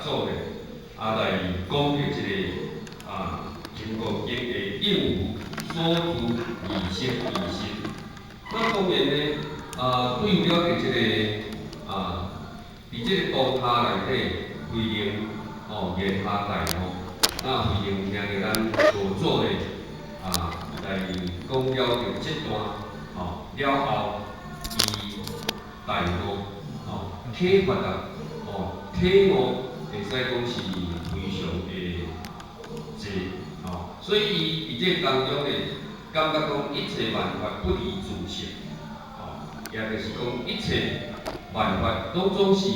祖呢，來講的這個《金剛經》的應無所住而生其心。那當然呢，對了的這個佇這個當下內底，慧能言下大悟，那慧能聽著咱道祖呢，來講了著這段了後，伊大悟，啟發啊，體悟會使講是非常的濟，所以伊佇這當中呢，感覺講一切萬法不離自性，也就是講一切萬法攏總是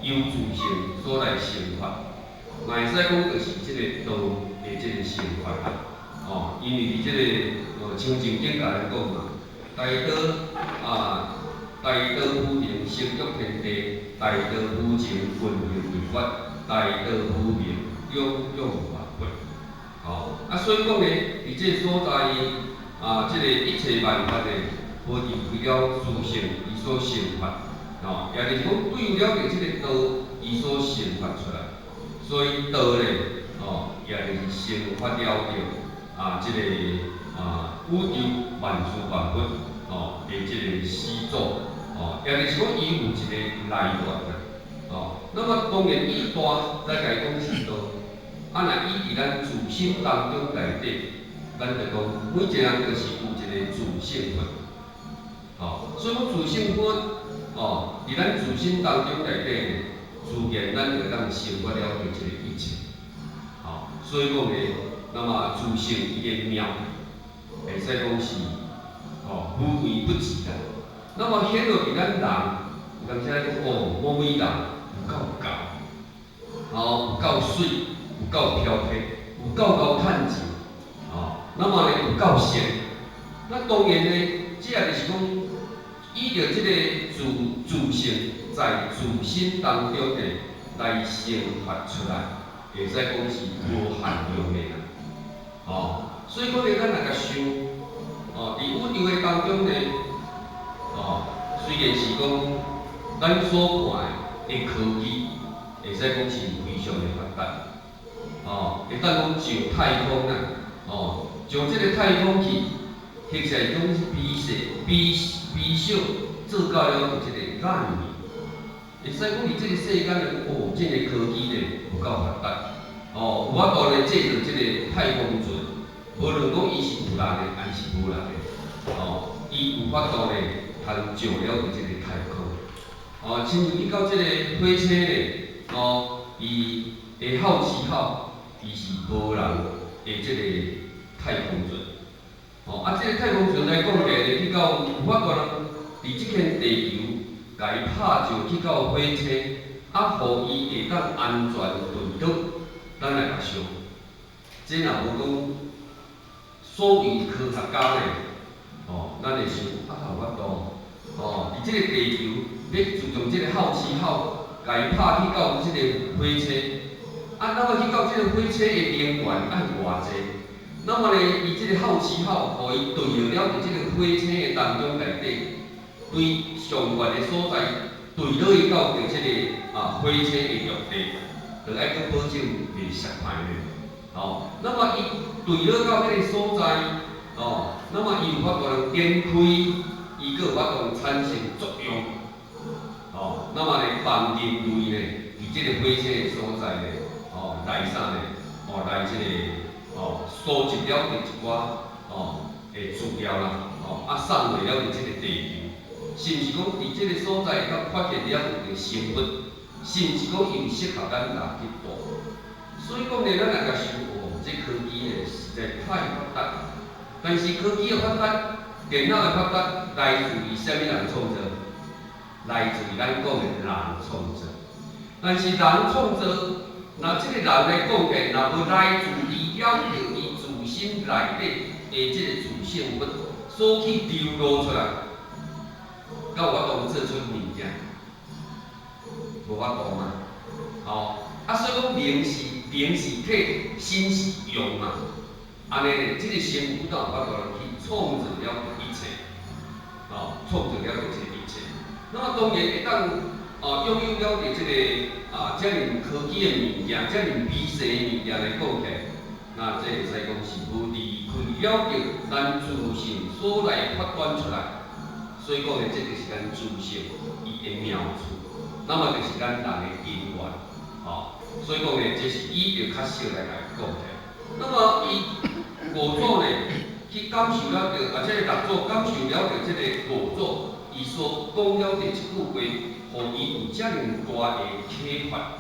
由自性所來生發，嘛會使講就是這個道的這個生發啦，因為佇這個清淨經共咱講嘛，大道大道無形成育天地，大道無情運行為法，大道無名養育萬物。所以講呢，佇這個所在這個一切萬法呢，無離開了自性伊所生發，也就是講對了著這個道伊所生發出來，所以道呢，也就是生發了著這個宇宙萬事萬物的這個始祖，也就是講伊有一個來源啦，那麼當然以大來共伊講是道，若以佇咱自心當中內底，咱就講每一個人就是有一個自性佛，所以講自性佛，佇咱自心當中內底呢，自然咱就會當生發了著這個一切，所以講呢，那麼自性伊的妙，會使講是無微不至啦。那麼顯露佇咱人，有當時仔講哦，某位人有夠姣，有夠媠，有夠飄撇，有夠𠢕趁錢，那麼呢有夠善。那當然呢，這也就是講，依著這個自性在自心當中呢來生發出來，會使講是無限量的啦。所以講呢，咱若共想，佇宇宙的當中呢，雖然是講咱所看的科技，會使講是非常的發達，會當講上太空啦，上這個太空去，或者是講比細比比小做到了這個納米，會使講佇這個世間的這個科技呢有夠發達，有法度咧製造這個太空船，無論講伊是有人的還是無人的，伊有法度咧通上了佇這個太空，親像去到這個火星咧，伊的好奇號，伊是無人的這個太空船，這個太空船來講咧，去到有法度人佇這片地球，共伊拍上去到火星，予伊會當安全墜落，咱來共想，這若無講所謂科學家咧，咱會想哪有法度？佇這個地球欲自從這個好奇號，共伊拍去到這個火星，那麼去到這個火星的能源愛偌濟？那麼呢，伊這個好奇號，予伊墜落了佇這個火星的當中內底，對上懸的所在墜落去到著這個火星的陸地，就愛閣保證袂摔歹咧。那麼伊墜落到彼個所在，那麼伊有法度通展開，伊閣有法度產生作用，那麼呢，幫人類呢，佇這個火星的所在呢，來啥呢？來這個，收集了著一寡，的資料啦，送回了佇這個地球，是毋是講佇這個所在會當發現了有個生物，是毋是講伊有適合咱人去住？所以講呢，咱若共想，這科技呢實在太發達，但是科技的發達，電腦的發達，來自於啥物人創造？來自於咱講的人創造。但是人創造，若這個人來講起，若無來自於了著伊自身內底的這個自性佛所去流露出來，敢有法度做出物件？無法度嘛。所以講靈是體，身是用嘛。按呢，這個身有法度去創造了一切，創造了這一切。那麼當然會當擁有了著這個。啊，遮爾科技的物件，遮爾微細的物件來講起來，那這會使講是無離開了著咱自性所來發展出來。所以講呢，這就是咱自性伊的妙處，那麼就是咱人的因緣，吼。所以講呢，這是以著較少來共伊講起來。那麼伊五祖呢，去感受了著，啊，這个六祖感受了著這个五祖，伊所講了著這句話，予伊有遮爾大的啟發，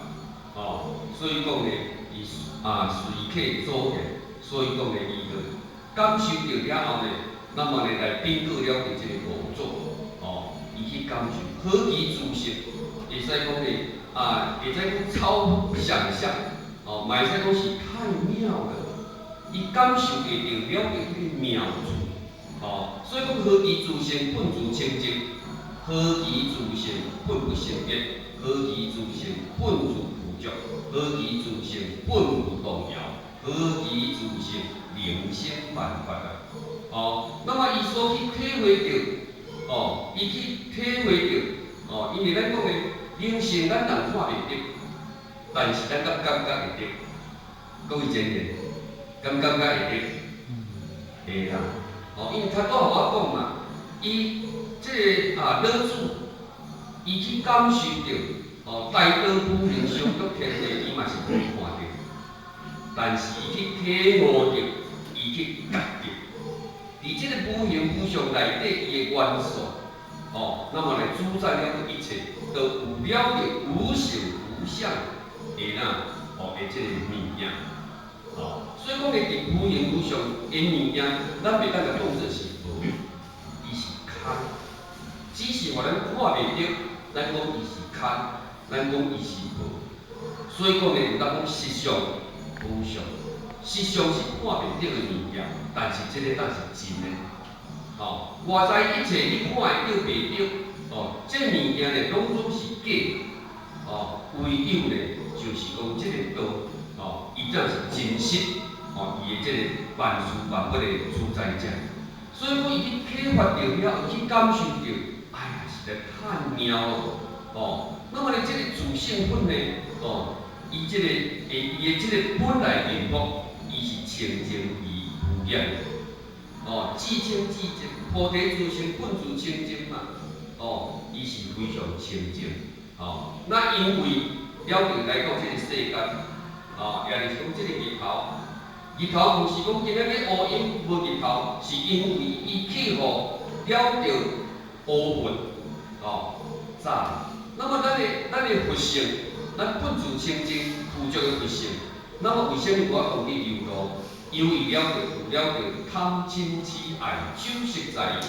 吼。所以講呢，伊啊隨契祖言，所以講呢，伊就感受著了後呢，那麼呢來稟告了著這个五祖，吼，伊去感受何其自性，會使講呢，啊，會使講超乎想象，哦，嘛會使講是太妙了，伊感受會著了著彼个妙處，吼，所以講何其自性本自清淨，何其自性本不生滅，何其自性本自具足，何其自性本無動搖，何其自性能生萬法啊！哦，那麼伊所去體會著，哦，伊去體會著，哦，因為咱講的靈性，咱人看袂著，但是咱敢感覺會著？各位真言，敢感覺會著？會啦，哦，因為頭拄仔我講嘛，伊這个啊老子，伊去感受著，哦，大道無形相續天地，伊嘛是無看著，但是伊去體悟著，伊去覺著，佇這個無形無相內底伊的元素，哦，那麼來主宰了一切，都有了著無形無相的那，哦的這個物件，哦，所以講呢，佇無形無相的物件，咱袂當共當做是無，伊是空，只是予咱看袂著，咱講伊是空，咱講伊是無，所以講呢，有當講實相無相，實相是看袂著的物件，但是這個當是真的，吼，外在一切你看會著袂著，哦，這物件呢，攏總是假，哦，唯有呢，就是講這個道，哦，伊才是真實，哦，伊的這個萬事萬物的主宰者。所以講，伊去啟發著了後，去感受著，哎呀，實在太妙了，哦。那麼呢，這個自性本呢，哦，伊這個，伊的這個本來面目，伊是清淨伊無染，哦，至清至淨，菩提自性本自清淨嘛，哦，伊是非常清淨，哦。那因為了著來到這個世間，哦，也就是講這個日頭，日頭毋是講今仔日烏陰無日頭，是因為伊去予了著烏雲，哦，罩。那麼咱的佛性，咱本自清淨具足的佛性，那麼為啥物無法度去流露？由於了著有了著貪嗔癡愛酒色財氣，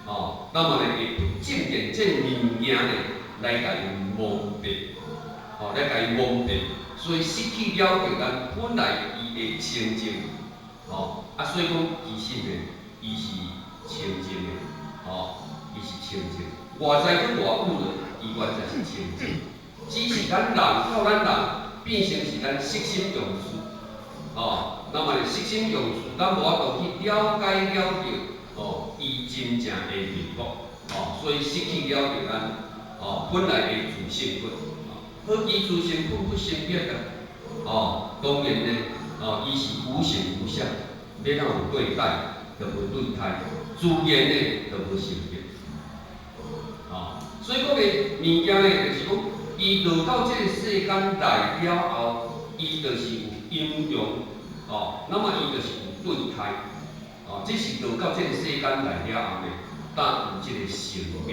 哦，那麼呢會不正見這物件呢來共伊蒙蔽，哦，來共伊蒙蔽，所以失去了著咱本來伊的清淨，哦，啊，所以講其實呢，伊是清淨的，哦，伊是清淨，外在閣外有呢，伊原來是清淨，只是咱人靠咱人變成是咱色心用事，哦，那麼色心用事，咱無法度去了解了著，哦，伊真正的面目，哦，所以失去了著咱，哦，本來的自性本，哦，何其自性本不生滅啊，哦，當然呢，哦，伊是無形無相，欲怎有對待，就無對待，自然呢，就無生滅，哦，所以講呢，物件呢，就是講，伊落到這個世間來了後，伊就是有陰陽，哦，那麼伊就是有對待，哦，這是落到這個世間來了後呢，才有這個生滅，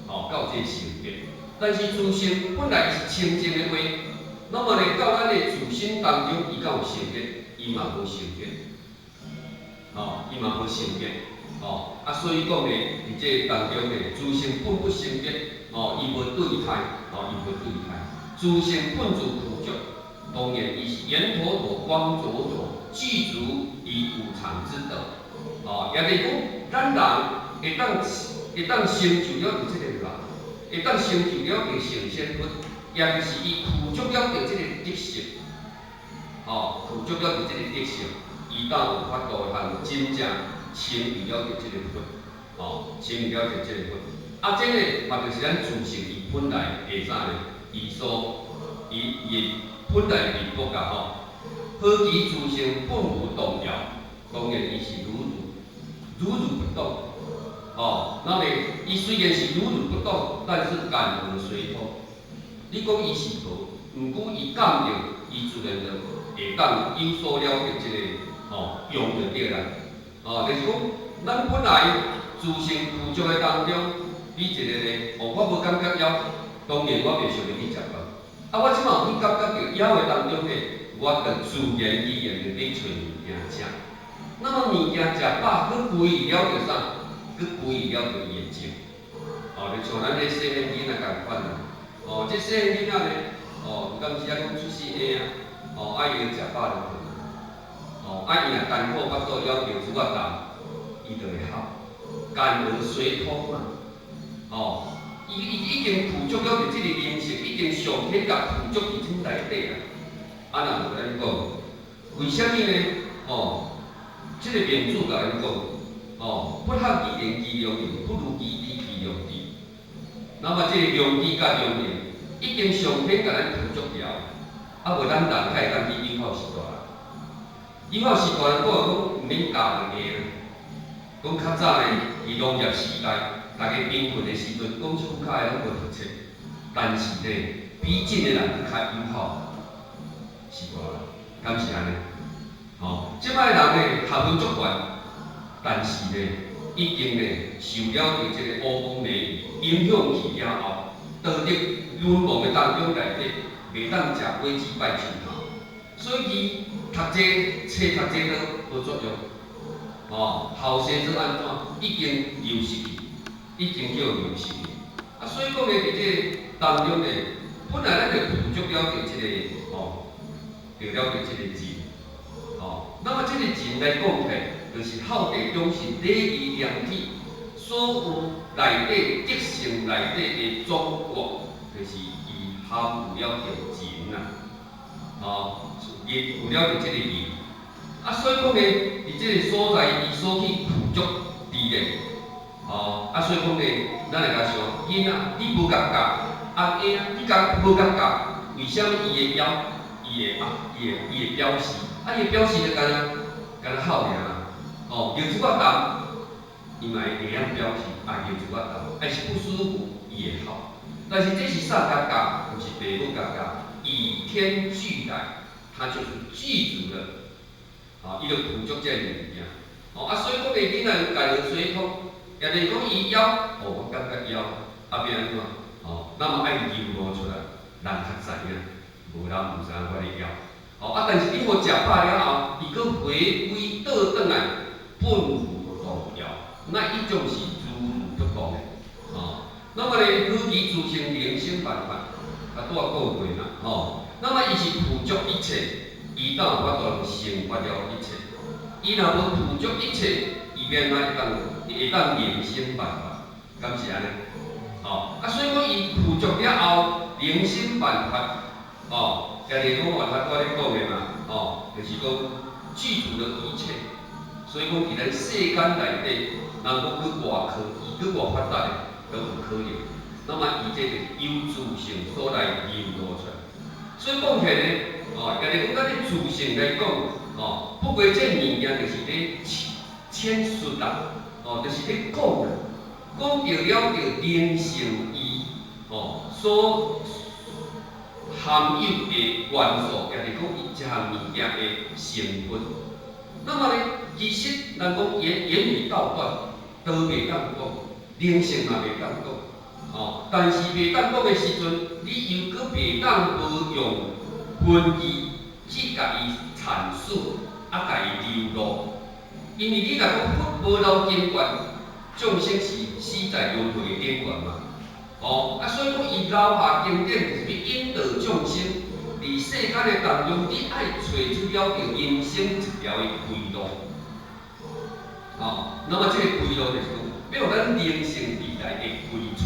哦，才有這個生滅。但是自性本來是清淨的話，那麼呢，到咱的自身當中，伊敢有生滅？伊嘛無生滅，哦，伊嘛無生滅，哦，啊，所以講呢，佇這個當中呢，自性本不生滅，哦，伊無對待，哦，伊無對待，自性本自具足，當然伊是圓妥妥、光灼灼，具足於無常之德，哦，也就是講，咱人會當成就了著這個人，會當成就了著成仙佛，也就是伊具足了著這個德性，哦，具足了著這個德性，伊才有法度通真正成就了著這個佛，哦，成就了著這個佛。啊，這個嘛就是咱自性伊本來會啥呢？伊所伊伊本來面目啊吼，何其自性本無動搖，當然伊是如如如如不動，哦，那麼伊雖然是如如不動，但是感應隨通。你講伊是無，毋過伊感應，伊自然就會當有所了得這個吼用就對啦。哦，就是講，咱本來自性具足的當中，你一個咧，哦，我無感覺枵，當然我袂想欲去食飯。啊，我這馬有去感覺著枵的當中咧，我就自然而然就去揣物件食。那麼物件食飽，閣歸了著啥？閣歸了著伊的靜。哦，就像咱彼細漢囡仔仝款啦。哦，這細漢囡仔咧，哦，有當時啊講出世嬰啊，哦，啊伊就食飽就睏。哦，啊伊若艱苦腹肚枵著珠仔啖，伊就會哭，乾喉隨通嘛。哦，伊伊已經具足了著這個靈性，已經上天共具足佇這內底啊。啊，若無咱講，為啥物呢？哦，這個明主共咱講，哦，不合其言其良言，不如其理其良知。那麼這個良知佮良言，已經上天共咱具足了，啊無咱人較會當去友好序大人。友好序大人講講毋免教兩个啊，講較早呢，佇農業時代，大家貧困的時陣，講出跤的攏無讀冊，但是呢，比這個人較友好序大人，敢是按呢？吼，這擺人呢，學問足懸，但是呢，已經呢受了著這個烏風雷雨影響去了後，道德淪亡的當中內底，袂當食果子拜樹頭，所以伊讀這冊讀這都無作用。哦，後生做按怎，已經流失去，已經叫流失去。啊，所以講呢，佇這個當中呢，本來咱就具足了著這個吼，著了著這個仁。哦，那麼這個仁來講起來，就是孝悌忠信禮義廉恥，所有內底德性內底的總括，就是伊含有了著仁啊。哦，伊有了著這個義。啊，所以講呢，佇這個所在，伊所去具足佇咧，哦，啊，所以講呢，咱會共想，囡仔你無共教，阿嬰你共無共教，為啥物伊會枵？伊會啊，伊會伊會表示，啊，伊表示就敢若敢若哭爾啦，哦，尿珠仔澹，伊嘛會會曉表示，啊，尿珠仔澹，還是不舒服，伊會哭。但是這是啥共教？毋是爸母共教，與天俱來，他就是具足了。哦，伊就具足這個物件。哦，啊，所以講個囡仔有家己水通，也就是講伊枵，哦，我感覺枵，啊，欲按怎？哦，那麼愛流露出來，人較知影，無人毋知影我咧枵。哦，啊，但是你予食飽了後，伊閣回歸倒轉來，本無動搖，那一種是如如不動的。哦，那麼呢，何其自性靈性萬法，啊，拄仔講過啦，吼。那麼伊是具足一切。伊當有法度成佛了一切，伊若無具足一切，伊欲按怎會當會當靈生萬法，敢是按呢？哦，啊，所以講伊具足了後，靈生萬法，哦，家己講話頭拄仔咧講的嘛，哦，就是講具足了一切，所以講佇咱世間內底，人講閣偌科技、閣偌發達的，都有可能。那麼伊這就是由自性所來流露出來，所以講起來呢，哦，家己講咱咧自性來講，哦，不過這物件就是咧闡述啦，哦，就是咧講啦，講著了著靈性伊，哦，所含有的元素，也就是講伊這項物件的成分。那麼呢，其實人講言言語道斷，都袂當講，靈性嘛袂當講，哦，但是袂當講的時陣，你又閣袂當無用文字去共伊闡述，啊，共伊流露，因為你若講佛無留經卷，眾生是死在輪迴的頂懸嘛，哦，啊，所以講伊留下經典就是欲引導眾生，佇世間的當中，你愛揣出了著人生一條的歸路，哦，那麼這個歸路就是講，欲予咱靈性未來的歸處，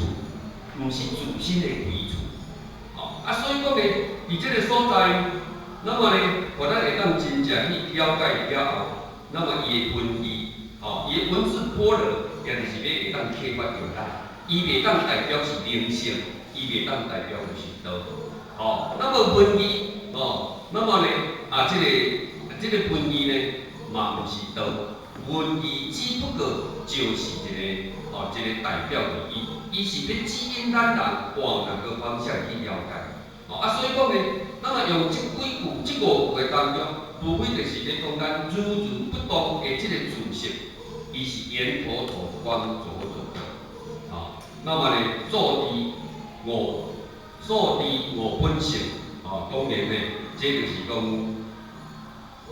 毋是自身的歸處，哦，啊，所以講呢，佇這個所在，那麼呢，予咱會當真正去了解了後，那麼伊的文字，哦，伊的文字般若，也就是欲會當啟發著咱，伊袂當代表是靈性，伊袂當代表就是道，哦。哦，那麼文字，哦，那麼呢，啊，這個文字呢，嘛毋是道，文字只不過就是一個，哦，一個代表而已，伊是欲指引咱人往哪個方向去了解。哦，啊，所以講呢，咱若用這幾句、這五句的當中，無非就是咧講咱如如不動的這個自性，伊是圓妥妥、光灼灼的。哦，那麼呢，做佇悟，做佇悟本性，哦，當然呢，這就是講，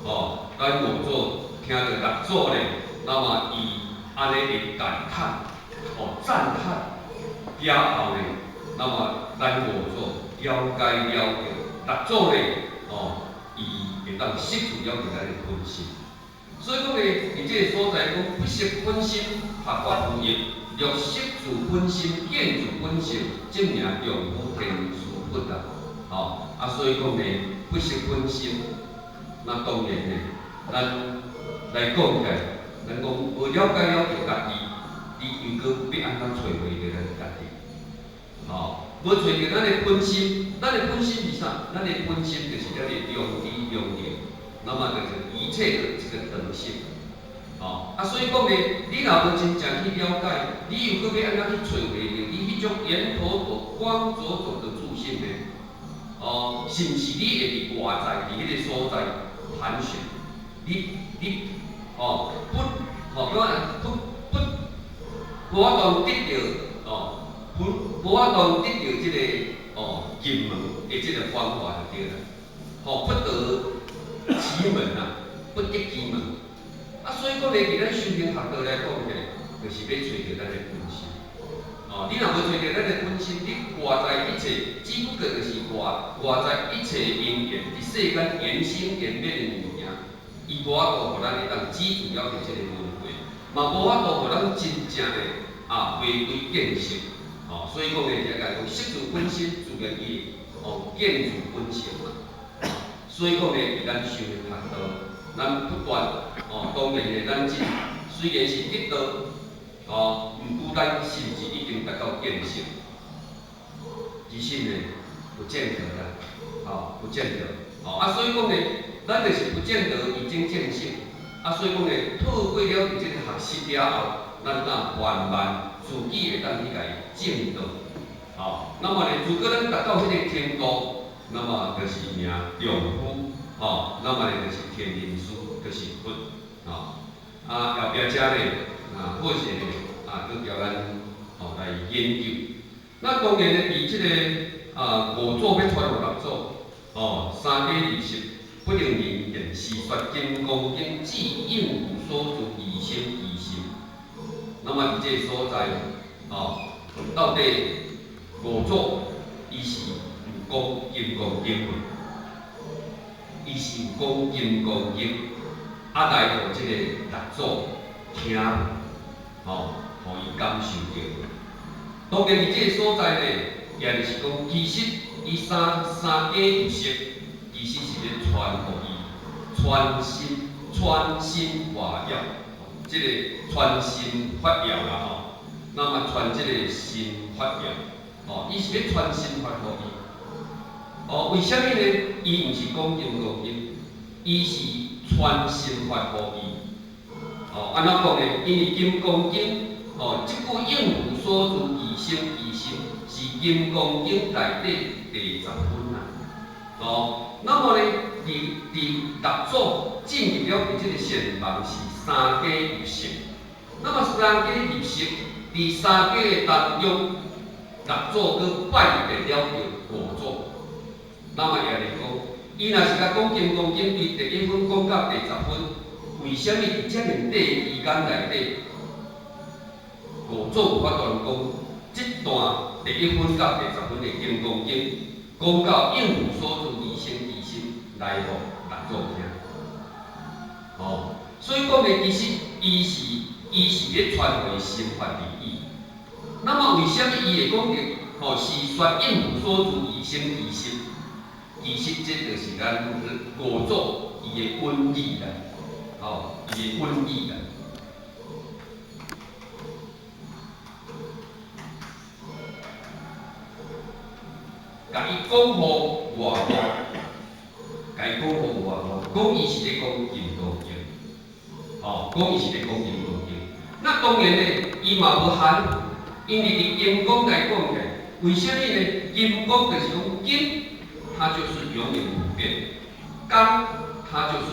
哦，咱五祖聽著六祖呢，那麼伊按呢會感嘆，哦，讚嘆，了後呢，那麼咱五祖了解了著，六祖呢，哦，伊會當識出了著咱的本性。所以講呢，佇這个所在講，不識本心，合法無益；若識自本心，見自本性，證名丈夫天師佛啊！吼，啊，所以講呢，不識本心，那當然呢，咱來講起來，咱講無了解了著家己，你又閣欲按怎揣會著咱家己？吼，無揣著咱的本心，咱的本心是啥？咱的本心就是咱的良知良能，那麼就是一切的這個德性。吼，啊，所以講呢，你若無真正去了解，你又閣欲按怎去揣會著你彼種圓妥妥、光灼灼的自性呢？哦，是毋是你會佇外在佇彼個所在盤旋？你哦不，吼，叫不不無法度得著哦，不無法度得著這個哦入門的這個方法就對啦。吼，不得其門啊，不得其門。啊，所以講咧，佇咱修行學道來講起來，就是欲揣著咱的本心。哦，你若無揣著咱的本心，你外在一切，只不過就是外在一切因緣，佇世間緣生緣滅的物件，伊無法度予咱會當知足了著這個輪迴，嘛無法度予咱真正的啊回歸見性。哦，所以講咧，才共講識自本心，自然伊哦見自本性嘛。所以講咧，佇咱修行學道，咱不斷哦，當然咧，咱這雖然是得道，哦，毋過咱是毋是已經達到見性？其實呢，不見得啦，哦，不見得，哦，啊，所以講呢，咱就是不見得已經見性，啊，所以講呢，透過了佇這個學習了後，咱當慢慢自己會當去共伊證道，哦，那麼呢，如果咱達到彼個程度，那麼就是名丈夫，哦，那麼呢就是天人師，就是佛，哦，啊，後壁遮呢，啊，好勢呢，啊，閣交咱哦來研究。那當然呢，佇這個啊五祖欲傳予六祖，哦，三假入釋，不能明言，是說金剛經指應無所住而生其心。那麼佇這個所在，哦，到底五祖伊是有講金剛經無？伊是有講金剛經，啊來予這個六祖聽，吼，予伊感受著。當然，佇這個所在呢，也就是講，其實伊三假入釋，其實是咧傳予伊傳心傳心法要，這個傳心法要啦吼。那麼傳這個心法要，哦，伊是欲傳心法予伊。哦，為啥物呢？伊毋是講金剛經，伊是傳心法予伊。哦，按怎講呢？因為金剛經，哦，這句應無所住而生其心，是金剛經內底第十分啊。哦，那麼呢，佇六祖進入了佇這個禪房是三假入釋。那麼三假入釋，佇三假的當中，六祖閣拜見了著五祖。那麼也就是講，伊若是共講金剛經，佇第一分講到第十分，為啥物佇遮爾短時間內底，五祖有法度講這段第一分到第十分的金剛經，講到應無所住而生其心，來予六祖聽。哦，所以講呢，其實伊是咧傳回心法而已。那麼為啥物伊會講著吼是說應無所住而生其心？其實這就是咱五祖伊的本意啦，吼，伊的本意啦。共伊講予外國，共伊講予外國，講伊是咧講金剛經，吼，講伊是咧講金剛經。那當然咧，伊嘛無限，因為佇金剛來講起來，為啥物呢？金剛就是講金，它就是永遠不變；剛，它就是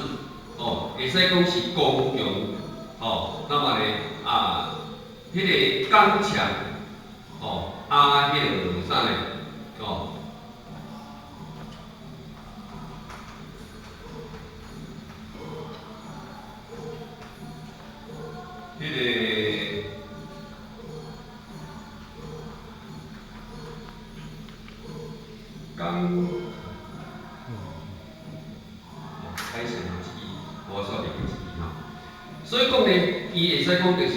哦，會使講是剛強，吼。那麼咧啊，彼個剛強，吼，啊，彼個啥呢？哦，彼個剛，歹勢吼，這支我煞袂記這支吼。所以講呢，伊會使講就是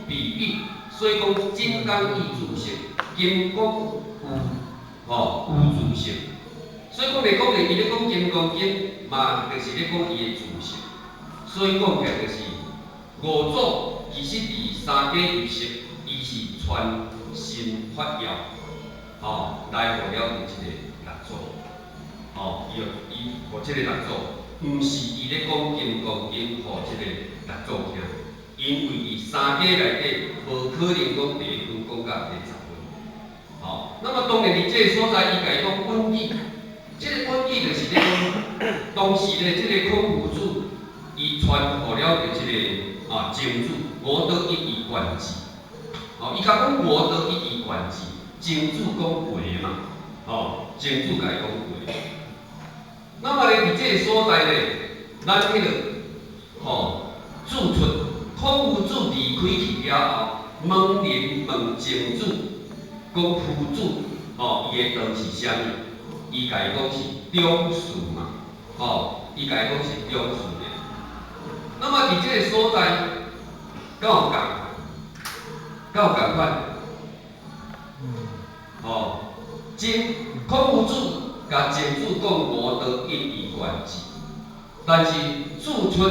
比喻，所以講金剛亦自性，金剛有吼有自性。所以講來講咧，伊咧講金剛經嘛，就是咧講伊的自性。所以講起來就是五祖其實佇三界入釋，伊是傳心法要，吼來予了這個六祖，吼伊伊予這個六祖，毋是伊咧講金剛經予這個六祖聽，因為伊三界內底無可能講第一分講到第十分，吼。那麼當然佇這個所在，伊共伊講本紀，這個本紀就是咧講當時咧這個孔夫子，伊傳予了這個啊曾子，我都一以貫之。吼，伊共講我都一以貫之，曾子講話嘛，吼，曾子共伊講話。那麼咧，佇這個所在咧，咱彼個吼注出孔夫子離開去了後，問人問曾子，講夫子吼，伊的道是啥物？伊共伊講是中士嘛，吼，伊共伊講是中士的。那麼佇這個所在，敢有仝？敢有仝款？吼，真孔夫子共曾子講吾道一以貫之，但是注出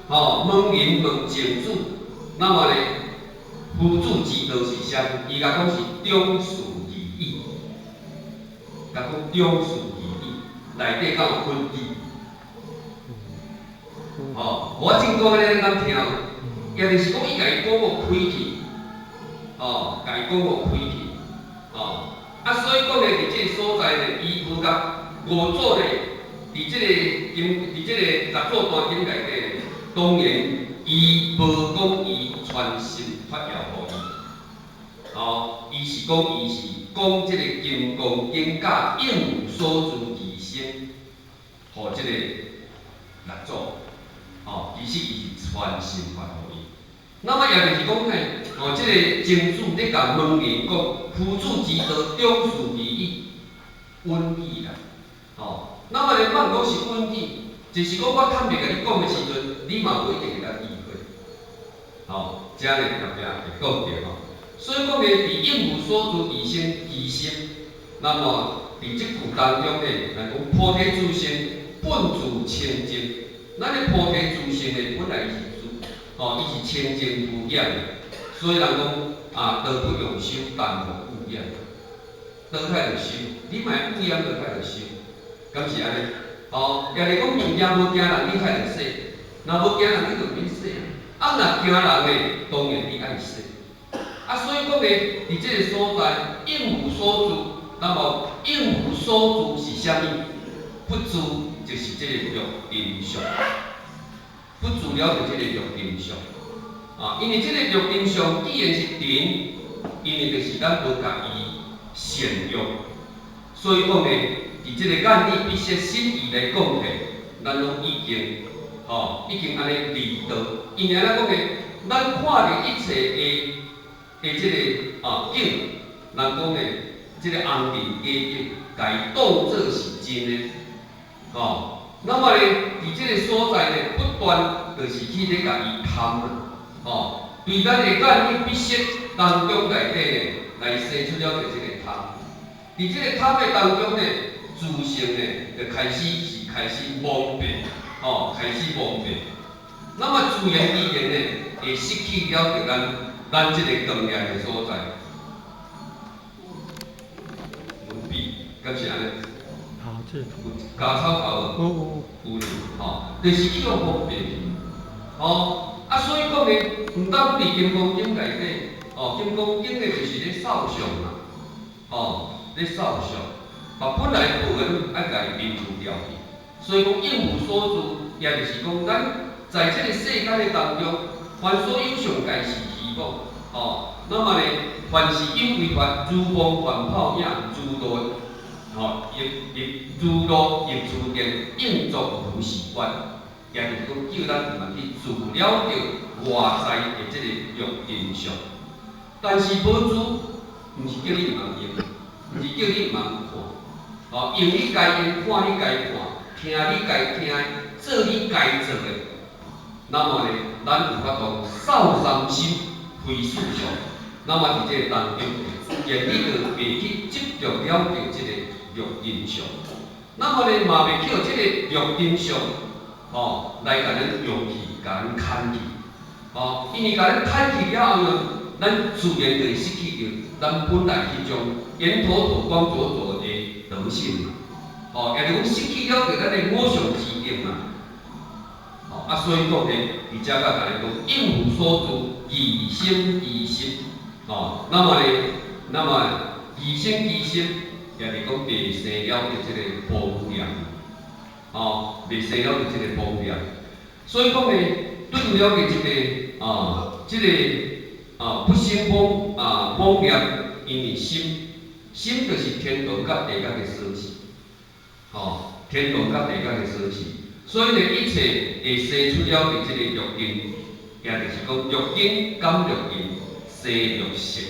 吼問人問曾子，那麼咧，夫子之道是啥物？伊共講是中士而已，共講中士而已，內底敢有本紀？吼，我正講咧，咱聽，也就是講伊共伊講予開去，吼，共伊講予開去，吼，啊，所以講咧，佇這個所在咧，伊無共五祖咧，佇這個經，佇這個六祖壇經內底，當然伊無講伊傳心法要予伊，吼，伊是講伊是講這個金剛經佮應無所住而生，予這個六祖。吼，其實伊是傳心法予伊。那麼也就是講呢，哦，這個曾子咧共問人講，夫子之道，中士而已，穩語啦。吼，那麼咧，莫講是穩語，就是講我坦白共你講的時陣，你嘛無一定會當意會。吼，這呢特別會講著吼。所以講咧，佇應無所住而生其心，那麼佇這句當中咧，來講菩提自性本自清淨。咱的菩提自性的本來伊是自，吼，伊是清淨無染的，所以人講啊，道不用修，但無污染。道較著修，你莫污染，道較著修，敢是按呢？吼，也是講物件無驚人，你較著洗；若無驚人，你就免洗。啊，若驚人呢，當然你愛洗。啊，所以講呢，佇這個所在，應無所住，那麼應無所住是啥物？不住就是這個六塵相，不住了就這個六塵相。啊，因為這個六塵相既然是塵，因為就是咱無共伊善用，所以講呢，佇這個眼耳鼻舌身意來講起，咱攏已經，吼，已經按呢離道。因為按怎講呢？咱看著一切的的這個啊境，人講呢，這個紅塵假境，共伊當做是真的。吼，那麼呢，佇這個所在呢，不斷就是去咧共伊貪啦，吼，對咱的眼耳鼻舌當中內底呢，來生出了這個貪。佇這個貪的當中呢，自性呢，就開始是開始蒙蔽，吼，開始蒙蔽。那麼自然而然呢，會失去了著咱咱這個光亮的所在。文筆。敢是按呢？好，這有加草頭無？有。有咧，吼，就是去予蒙蔽去，吼，啊，所以講呢，毋單佇金剛經內底，哦，金剛經的就是咧掃相嘛，吼，咧掃相，把本來無的攏愛共伊摒除掉去。所以講應無所住，也就是講咱在這個世間的當中，凡所有相，皆是虛妄，吼，那麼呢，凡是有為法，如夢幻泡影，如露，吼，亦亦如露亦如電，應作如是觀，也就是講叫咱毋通去住了著外在的這個六塵相。但是無住，毋是叫你毋通用，毋是叫你毋通看，吼，用你該用，看你該看，聽你該聽的，做你該做的。那麼呢，咱有法度掃三心，非四相。那麼佇這個當中，自然你就袂去執著了著這個六塵相。那麼呢，嘛袂去予這個六塵相，吼，來共咱用去，共咱牽去，吼，因為共咱牽去了後呢，咱自然就會失去著咱本來彼種圓妥妥光灼灼的德性嘛，吼，也就是講失去了著咱的我相之德嘛，吼，啊，所以講呢，佇遮閣共咱講，應無所住，異生其心，吼，那麼呢，那麼異生其心，也是講袂生了著這個妄念，吼，袂生了著這個妄念，所以講呢，對了著這個啊，這個啊不生妄啊妄念，因為心，心就是天堂佮地獄的鎖匙，吼，天堂佮地獄的鎖匙，所以呢，一切會生出了著這個六根，也就是講六根感六塵，生六識，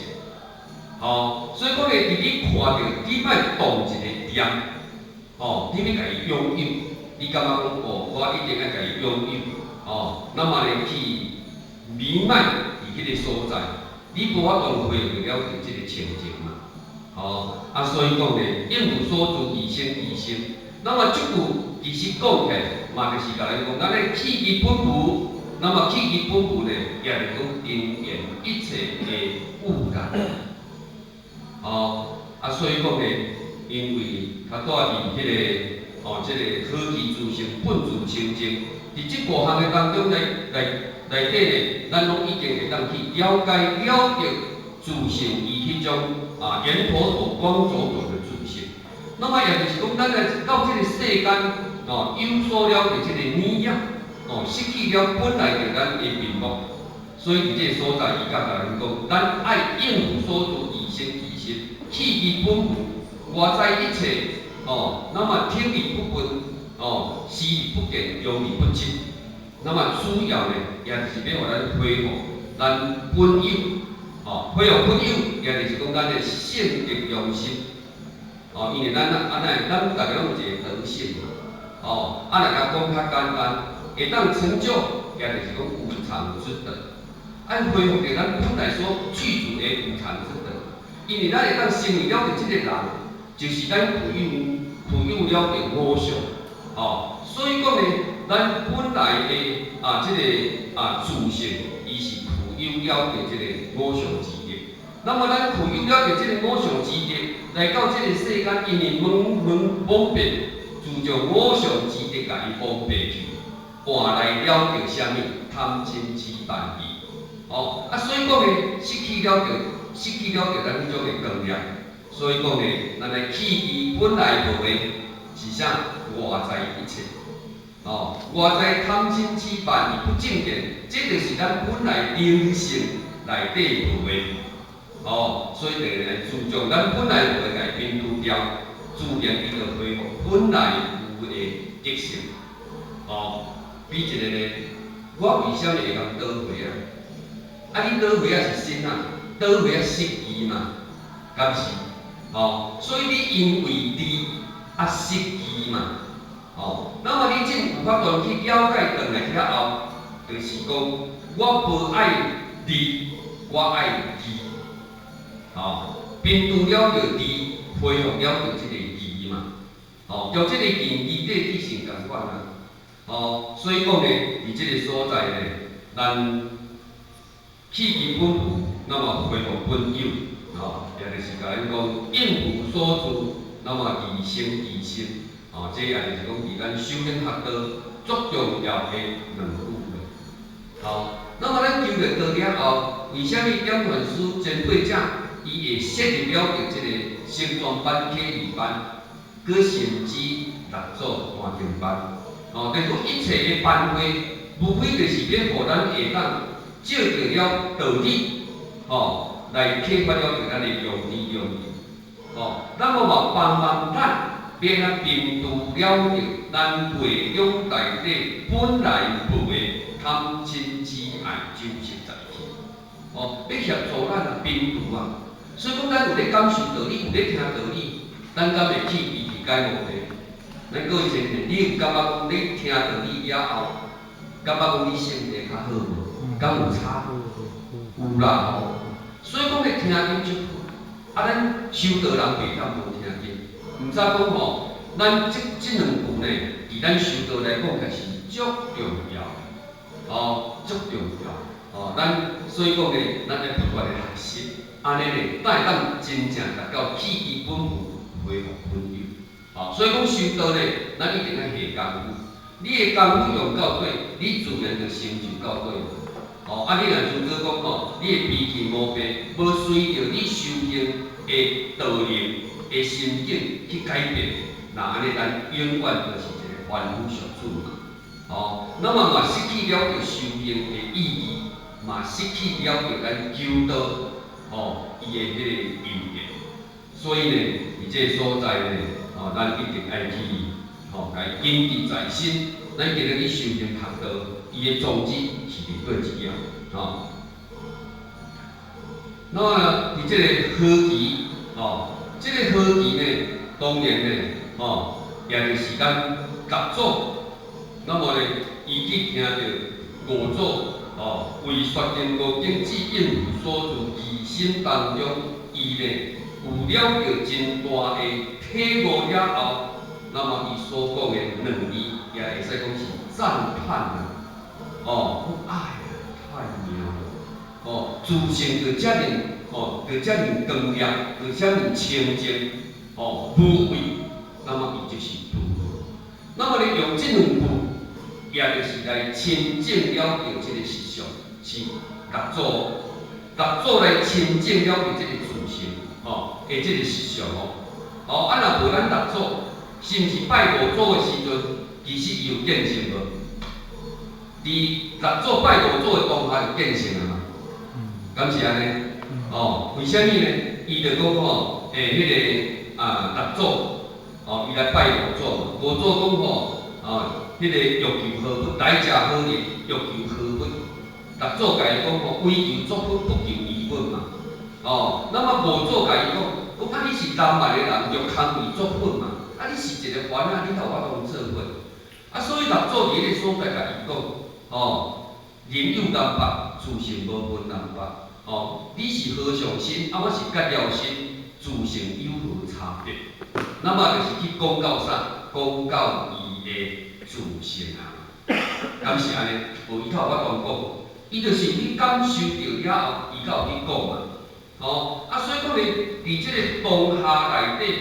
吼，所以講呢，佇你看著，你欲動一個念，吼，你欲共伊擁有，你感覺講哦，我一定愛共伊擁有，吼，那麼呢去彌漫佇彼個所在，你無法度恢復了著這個清淨嘛，吼，啊，所以講呢，應無所住，異生其心。那麼這句其實講起來，嘛就是共咱講，咱咧去其本無，那麼去其本無呢，也就是講根源一切的有啦，吼，啊，所以講呢，因為較住佇彼個，哦，這個何其自性，本自清淨，佇這五項的當中內底呢，咱攏已經會當去了解了著自性伊彼種啊圓妥妥光灼灼的自性。那麼也就是講，咱來到這個世間，哦，有所了著這個念影，哦，失去了本來著咱的面目，所以佇這個所在，伊閣共咱講，咱愛應無所住，異生其心，去其本無，外在一切，哦，那麼聽而不聞，哦，視而不見，用而不執。那麼主要呢，也就是欲予咱恢復咱本有，哦，恢復本有，也就是講咱的性德良心，哦，因為咱啊，按呢，咱逐家攏有一個德性嘛，哦，啊，若共講較簡單，會當成就，也就是講無常之德，愛恢復著咱本來所具足的無常之德，因為咱會當成為了著這個人，就是咱具有了著我相，哦，所以講呢，咱本來的啊，這個啊自性，伊是具有了著這個我相之德。那麼咱具有了著這個我相之德，來到這個世間，因為蒙蒙蒙蔽，自從我相之德共伊蒙蔽去，換來了著啥物？貪嗔癡慢疑。哦，啊，所以講呢，失去了著咱彼種的光亮。所以講呢，咱來去其本來無的，是啥？外在一切。哦，外在貪嗔癡慢疑不正見，這就是咱本來靈性內底無的。哦，所以就來注重咱本來無的共伊摒除掉，自然伊就恢復本來有的德性。哦，比一個呢，我為啥物會共倒回啊？啊，你倒回啊是心啊，倒回啊失義嘛，敢是？哦，所以你因為利啊失義嘛，哦，那麼你真有法度去了解轉來了後，就是講我無愛利，我愛義，哦，摒除了著利，恢復了著這個義嘛，哦，著這個義義底去成仝款啊，哦，所以講呢，佇這個所在呢，咱去其本無，那麼恢復本有，哦，也就是共咱講應無所住，那麼疑心疑心，哦，這也就是講佇咱修行學道足重要的兩句話。好，那麼咱求著道了後，為啥物點傳師前輩者伊會設立了著這個成全班、啟示班，閣甚至六祖壇經班？哦，就是講一切的班會，無非就是欲予咱會當照著了道理，吼，來啟發了著咱的良知良能。吼，那麼嘛幫忙咱，欲按怎摒除了著咱背中內底本來無的貪嗔癡愛酒色財氣。哦，欲協助咱啊，摒除啊。所以講，咱有咧感受道理，有咧聽道理，咱敢會去伊去解悟呢？咱各位先生，你有感覺講你聽道理了後，感覺講你性格較好無？敢有差？有啦吼。所以講，你聽經就好。啊，咱修道人袂當無聽經，毋知講吼，咱這兩句呢，佇咱修道來講，也是足重要，哦，足重要，哦，咱所以講呢，咱愛不斷的學習，按呢呢，才會當真正達到棄其本分，恢復本有。哦，所以講修道呢，咱一定愛下功夫。你的功夫用到底，你自然就成就到底。哦，啊，你若如果講吼，你的脾氣毛病無隨著你修行的道理的心境去改變，那按呢咱永遠就是一個凡夫俗子嘛。哦，那麼嘛失去了著修行的意義，嘛失去了著咱求道吼伊的彼個因緣。所以呢，佇這個所在呢，吼，咱一定愛去吼，共伊謹記在心。咱今日去修行學道，伊的宗旨是佇佗一頁，吼。那麼佇這個何期，吼，這個何期呢，當然呢，吼，也就是咱六祖。那麼呢，伊去聽著五祖，吼，為說經五經智應無所住二心當中，伊呢有了著真大的體悟了後，那麼伊所講的兩字，也會使講是讚歎啊！哦，講哎呀，太妙了！哦，自性就遮爾，哦，就遮爾光亮，就遮爾清淨，哦，無畏，那麼伊就是佛。那麼呢，用這兩句，也就是來親證了著這個實相，是六祖，六祖來親證了著這個自性，吼，的這個實相哦。哦，啊，若無咱六祖，是毋是拜五祖的時陣，其實伊有見性無？佇六祖拜五祖的當下就見性啊嘛，敢是按呢？哦，為啥物呢？伊就講吼，欸，彼個啊六祖，哦，伊來拜五祖嘛。五祖講吼，啊，彼個欲求何佛？來者何人？欲求何佛？六祖共伊講吼，唯求作佛，不求餘佛嘛。哦，那麼五祖共伊講，講啊，你是南蠻的人，就空為作佛嘛。啊，你是一個凡仔，你哪有法度做佛？啊，所以六祖佇彼個所在共伊講，吼，人有南北，自性無分南北。哦，你是和尚身，啊，我是結了身，自性有何差別？那麼就是去講到啥？講到伊的自性啊，敢是按呢？無伊較有法度講，伊就是去感受著了後，伊才有去講嘛。吼，啊，所以講呢，佇這個當下內底，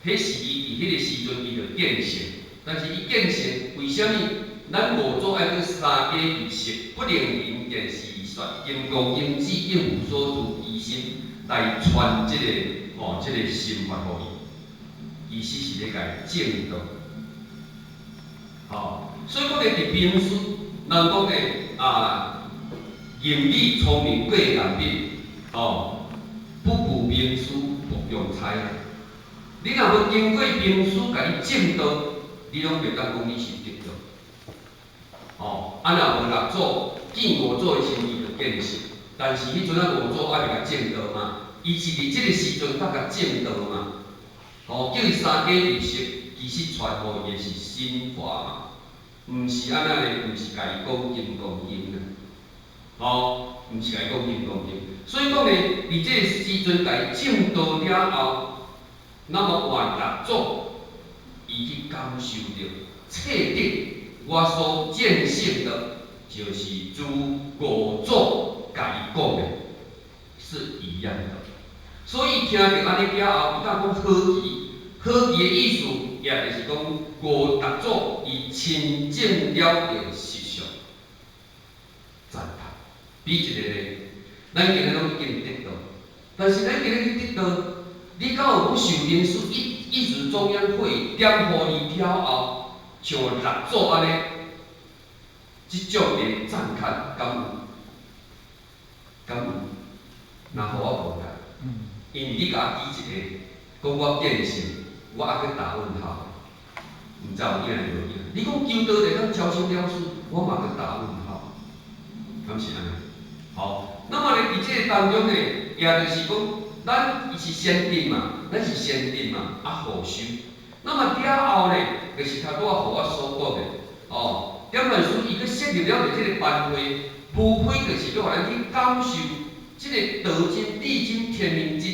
彼是伊佇彼個時陣伊就見性，但是伊見性為啥物？咱五祖愛閣三加入釋，不能人見是說金剛經智應無所住疑心來傳這個吼，這個心法予伊，其實是咧共伊證道。吼，所以講咧，佇兵書，人講咧啊，言語聰明過難免，吼，不具名師，莫用猜。你若無經過名師共你證道，你攏袂當講你是得道。吼，啊若無六祖見五祖的時陣，伊就見性，但是彼陣仔五祖猶未共證道嘛，伊是佇這個時陣才共證道嘛。吼，叫伊三加入釋，其實傳予伊的是心法嘛，毋是按怎咧，毋是共伊講金剛經啊。吼，毋是共伊講金剛經，所以講呢，佇這個時陣共伊證道了後，那麼換六祖，伊去感受著，確定我所見性的，就是如五祖共伊講的，是一樣的。所以聽著按呢了後，伊敢講何其，好奇的意思，也就是講五六祖伊親證了著實相，讚歎。比一个咧，咱今日攏已經得道，但是咱今日去得道，你敢有講受靈師一日中央會點予你了後，像六祖按呢，這種的讚歎，敢有？敢有？若予我無啦，因為你共我舉一個，講我見性，我猶閣打問號，毋知有影無影。你講求道會當超生了事，我嘛閣打問號，敢是按呢？好，那麼咧，佇這個當中呢，也就是講，咱伊是先得嘛，咱是先得嘛，啊後修。那麼了後呢，就是頭拄仔予我所講的，哦，點傳師伊閣設立了這個班會，無非就是欲予咱去感受這個道真、理真、天命真。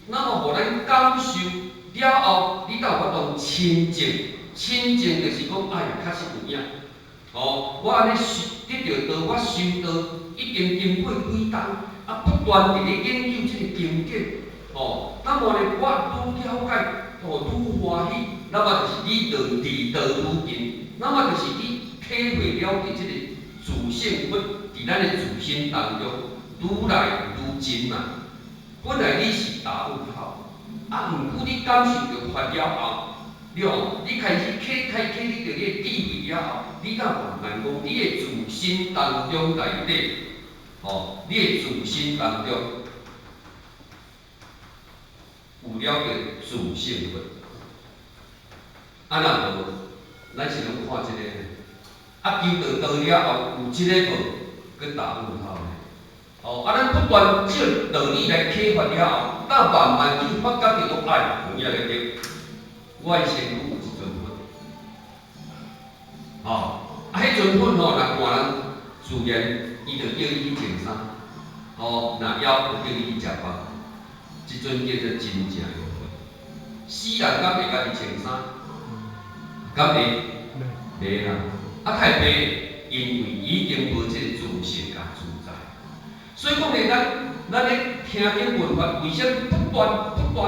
那麼予咱感受了後，你才有法度親證，親證就是講，哎呀，確實有影。哦，我按呢修得著道，我修道已經經過幾冬，啊，不斷佇咧研究這個經典，哦，那麼呢，我愈了解，哦，愈歡喜，那麼就是你就離道愈近，那麼就是你體會了解這個自性佛佇咱的自心當中愈來愈真嘛。本來你是打問號，啊，毋過你感受著佛了後，你哦，你開始啟開啟你著你的智慧了後，你才慢慢講，你的自心當中內底，哦，你的自心當中有了著自性佛。啊，若無，咱是攏看這個，啊，求著道了後有這個無？閣打問號呢？哦，啊，咱不斷照道理來啟發了後，才慢慢去發覺著講，哎，有影咧對，我的身軀有一尊佛。哦，啊，彼尊佛吼，若看人自然，伊就叫你去穿衫，哦，若枵就叫你去食飯，這尊叫做真正的佛。死人敢會家己穿衫？敢會？袂啦。啊，太白，因為已經無這個自性佮自在。所以講咧，咱咧聽經聞法，為啥物不斷不斷，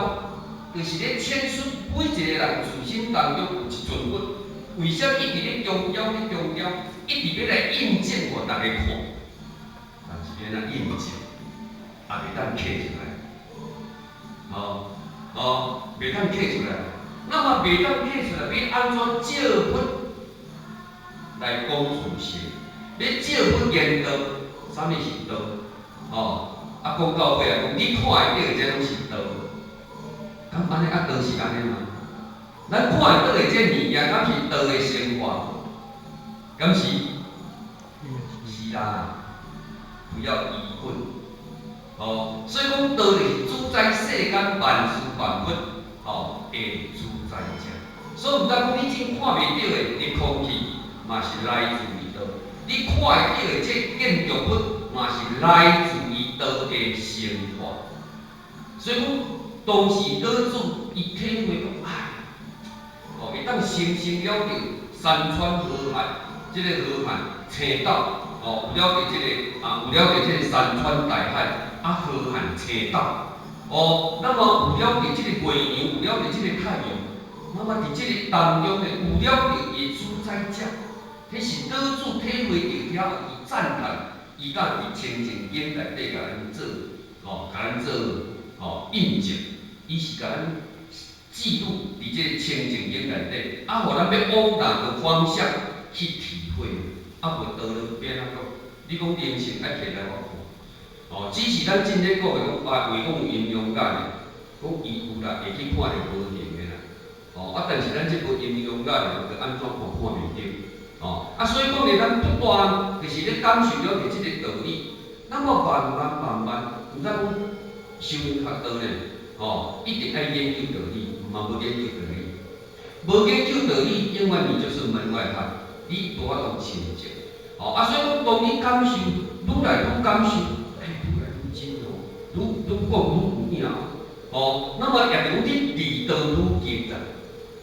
就是咧闡述每一個人自心當中有一尊佛。為啥物一直咧強調咧強調，一直欲來印證予大家看？但是欲按怎印證，也袂當刻出來。哦哦，袂當刻出來。那麼袂當刻出來，欲按怎借佛來講自性？欲借佛言道，啥物是道？哦，啊，講到尾啊，講你看會著的這攏是道。敢按呢啊？道是按呢嗎？咱看會著的這物件，敢是道的生活？敢是？是啦，不要疑問。哦，所以講道就是主宰世間萬事萬物，哦的主宰者。所以毋知講你真看袂著的空氣，嘛是來自於道；你看會著的這建築物，嘛是來自於道的生活。所以講，當時老子伊體會講，哎，哦，會當深深了著山川河漢，這個河漢青斗，哦，有了著這個啊，有了著這個山川大海，啊，河漢青斗，哦，那麼有了著這個月亮，有了著這個太陽，那麼佇這個當中呢，有了著伊的主宰者，彼是老子體會著了後，伊讚歎，伊才佇清淨經內底共咱做，哦，共咱做，哦，印證，伊是共咱記錄佇這個清淨經內底，啊，予咱欲往哪個方向去體會，啊，無道理欲按怎講？你講靈性愛摕來我看，哦，只是咱真咧講的講，啊，話講有陰陽眼的，講伊有啦，會去看著無形的啦，哦，啊，但是咱這無陰陽眼的，就按怎看看袂著，哦，啊，所以講咧，咱不斷就是咧感受著這個道理，那麼慢慢慢慢，毋知講修行較多咧，哦，一定愛研究道理，嘛無研究道理，無研究道理，永遠你就是門外漢，你無法度親證，哦，啊，所以講當你感受愈來愈感受，哎，愈來愈真哦，愈愈講愈有影哦，那麼也就講你離道愈近啦，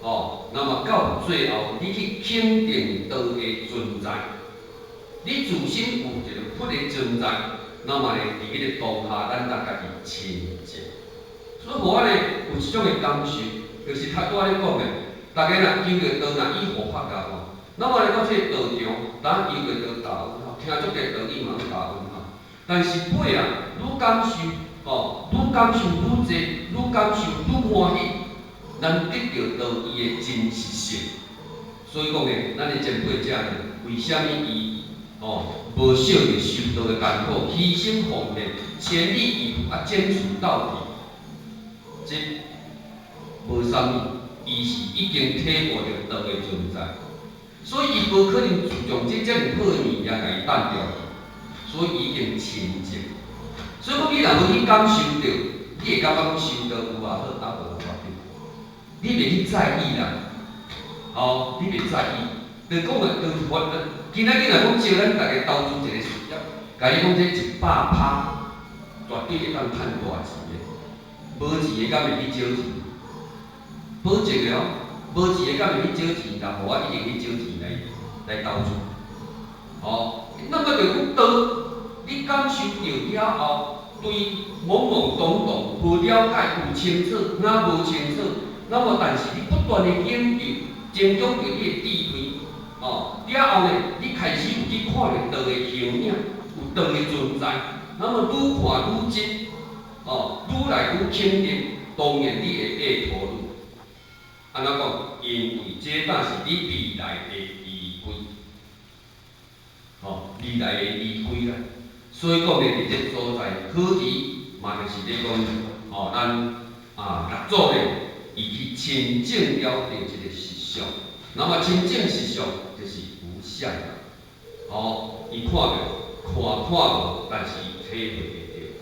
哦，那麼到最後你去肯定道的存在，你自心有一個佛的存在，那麼呢，佇彼個當下，咱才家己親證。所以予我呢有這種的感受，就是頭拄仔咧講的，逐家若求著道，若以護法甲吼，那麼來講這個道場，咱求著道大恩吼，聽足濟道理嘛攏大恩吼。但是尾啊，愈感受吼，愈感受愈濟，愈感受愈歡喜，咱得著道伊的真實性。所以講呢，咱的前輩者呢，為啥物伊吼無惜著修道的艱苦，犧牲奉獻，全力以赴啊，堅持到底？這無啥物，伊是已經體悟著道的存在，所以伊無可能注重這遮爾好的物件，共伊擲掉去，所以伊已經清淨。所以講，你若無去感受著，你會感覺講修道有也好，啊無也無要緊，你袂去在意啦，吼，你袂在意。就講的，就是我今仔日若講借咱逐家投資一個事業，共伊講這100%，絕對會當趁大錢的。無錢的敢會去借錢？保證的哦，無錢的敢會去借錢？但予我一定去借錢來投資。哦，那麼就講道，你感受著了後，對懵懵懂懂、無了解、有清楚，哪無清楚，那麼但是你不斷的研究，增長著你的智慧，哦，了後呢，你開始有去看著道的形影，有道的存在，那麼愈看愈真，哦，愈來愈肯定，當然你會下陀路。按怎講？因為這當是你未來的依歸，吼，未來的依歸啦。所以講呢，佇這所在，好奇嘛，就是咧講，吼，咱啊六祖呢，伊去親證了著這個實相。那麼親證實相就是無相啦，吼，伊看著看看無，但是伊體會會